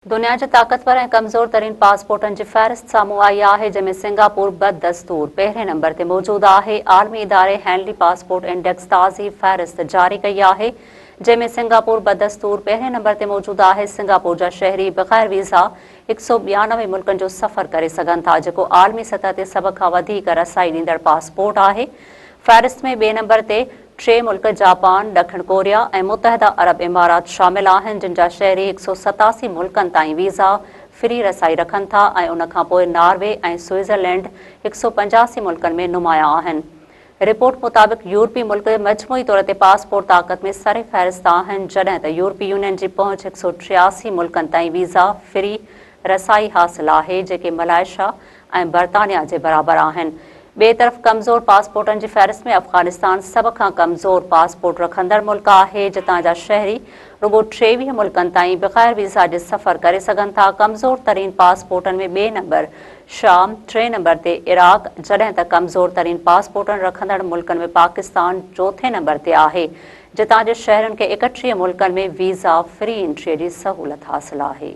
دنيا جي طاقتور ۽ ڪمزور ترين پاسپورٽن جي فهرست سامهون آئي آهي، جنهن ۾ سنگاپور بددستور پهرين نمبر تي موجود آهي. عالمي اداري هينلي پاسپورٽ انڊيڪس تازي فهرست جاري ڪئي آهي، جنهن ۾ سنگاپور بدستور پهرين نمبر تي موجود آهي. سنگاپور جا شهري بغير ويزا 192 ملڪن جو سفر ڪري سگهن ٿا، جيڪو عالمي سطح تي سڀ کان وڌيڪ رسائي ڏيندڙ پاسپورٽ آهي. فهرست ۾ ٻئي نمبر تي ٽي ملڪ جاپان، ڏکڻ ڪوريا ۽ متحده عرب امارات شامل آهن جن جا شهري 187 ملڪن تائين ويزا فري رسائي رکن ٿا ۽ ان کانپوء ناروي ۽ سوئٽزرلينڊ 185 ملڪن ۾ نمايان آهن. رپورٽ مطابق يورپي ملڪ مجموعي طور تي پاسپورٽ طاقت ۾ سر فهرست آهن جڏهن ته يورپي يونين جي پهچ 186 ملڪن تائين ويزا فري رسائي حاصل آهي جيڪي ملائيشيا ۽ برطانيا جي برابر آهن. ٻئي طرف ڪمزور پاسپورٽن جي فهرست ۾ افغانستان سڀ کان ڪمزور پاسپورٽ رکندڙ ملڪ آهي جتان جا شهري رڳو 23 ملڪن تائين بغير ويزا جي سفر ڪري سگهن ٿا. ڪمزور ترين پاسپورٽن ۾ ٻئي نمبر شام، ٽئين نمبر تي عراق جڏهن ته ڪمزور ترين پاسپورٽن رکندڙ ملڪن ۾ پاڪستان چوٿين نمبر تي آهي جتان جي شهرين کي 31 ملڪن ۾ ويزا فري انٽري جي سهولت حاصل آهي.